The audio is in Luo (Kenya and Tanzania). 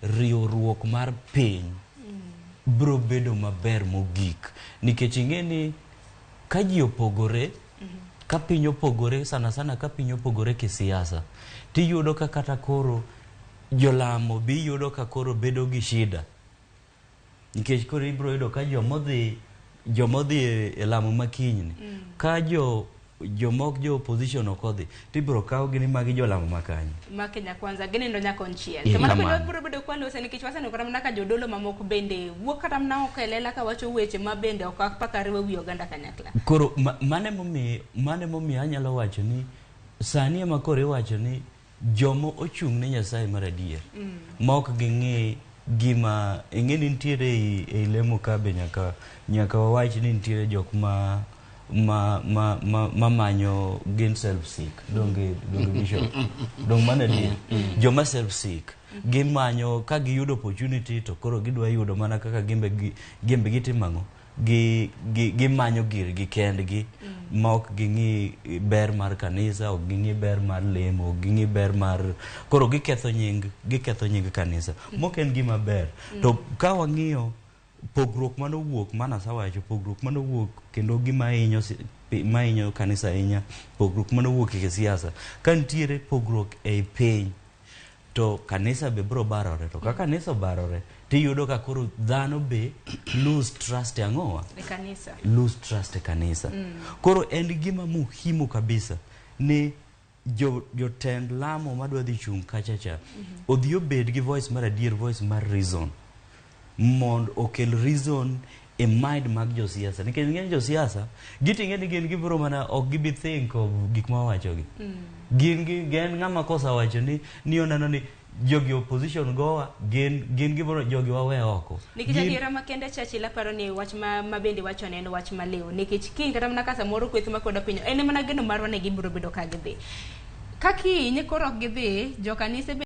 Riwruok mar piny biro bedo maber mogik nikech ing'e ni ka ji opogore, ka piny opogore, sana sana ka piny opogore kisiasa, tiyudo ka kata koro jolamo bi yudo ka koro bedo gi shida, nikech koro ibiro yudo ka jomodhi e lamo makinyni, ka jomok jo opposition ok odhi, tibiro kawgi ni magi jolamo makanye. Ma Kenya Kwanza ginindo nyaka konchiel. Eh, To mano bende kamano. wabiro bedo kwalose, nikech waseneno kata mana ka jodolo mamoko bende wuok kata mana oko e lela kawacho weche ma bende ok apaka riwo wi oganda kanyakla. Koro mane momiyo anyalo wacho ni sani ema koro iwacho ni jomo ochung' ne Nyasaye mar adier ma ok ging'i gima ing'e ni nitiere ei lemo ka be nyaka wawach ni nitiere jok ma manyo gin self seek. Donge, Bishop? Dong mano adier? Joma self seek gimanyo ka giyudo opportunity to koro gidwa yudo mana kaka gimbe gitimo ang'o, gimanyo girgi kendgi ma ok ging'i ber mar kanisa, ok ging'i ber mar lemo, ok ging'i ber mar koro giketho nying kanisa mok en gima ber. To ka wang'iyo pogruok manowuok mana asewacho, pogruok manowuok kendo gima hinyo mahinyo kanisa ahinya, pogruok manowuok e siasa, ka nitiere pogruok ei piny to kanisa be biro barore. To ka kanisa obarore, tiyudo ka koro dhano be lose trust e ang'owa? E kanisa. Lose trust e kanisa. Koro en gima muhimu kabisa ni jotend lamo madwa dhi chung' kacha cha odhi obed gi voice mar adier, voice mar reason, mondo okel reason e mind mag josiasa, nikech ng'eny josiasa giting'e ni gin gibiro mana ok gibi think of gik ma wawachogi. Gin gi gen ng'ama kosa wacho ni oneno ni jogi opposition gowa, gin gibiro jogi wawe oko. Nikech adiera makende, Churchill, aparo ni wach ma bende wacho ne en wach maliw, nikech kiny kata mana ka samoro kweth makwedo piny en mana geno marwa ni gibiro bedo ka gidhi ka kiny koro ok gidhi jokanise.